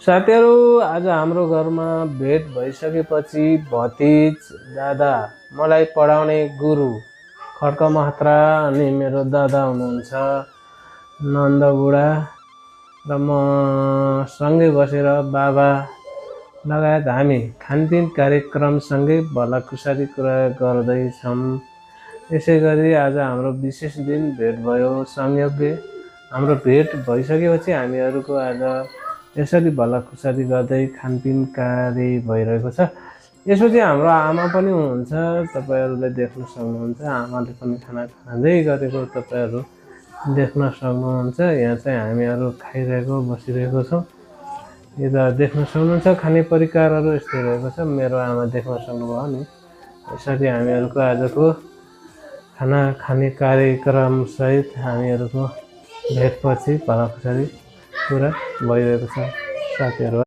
साथीहरू, आज हाम्रो घरमा भेट भइसकेपछि भतिज दादा मलाई पढाउने गुरु खड्क महात्रा अनि मेरो दादा हुनुहुन्छ नन्द बुढा र म सँगै बसेर बाबा लगायत हामी खानपिन कार्यक्रमसँगै भलाखुसारी कुरा गर्दैछौँ। यसै गरी आज हाम्रो विशेष दिन भेट भयो। संयोगले हाम्रो भेट भइसकेपछि हामीहरूको आज यसरी भलाखुसारी गर्दै खानपिन कार्य भइरहेको छ। यसपछि हाम्रो आमा पनि हुनुहुन्छ, तपाईँहरूले देख्न सक्नुहुन्छ। आमाले पनि खाना खाँदै गरेको तपाईँहरू देख्न सक्नुहुन्छ। यहाँ चाहिँ हामीहरू खाइरहेको बसिरहेको छौँ। यता देख्न सक्नुहुन्छ खाने परिकारहरू यस्तै रहेको छ। मेरो आमा देख्न सक्नुभयो नि। यसरी हामीहरूको आजको खाना खाने कार्यक्रमसहित हामीहरूको भेटपछि भलाखुसारी कुरा भइरहेको छ साथीहरू।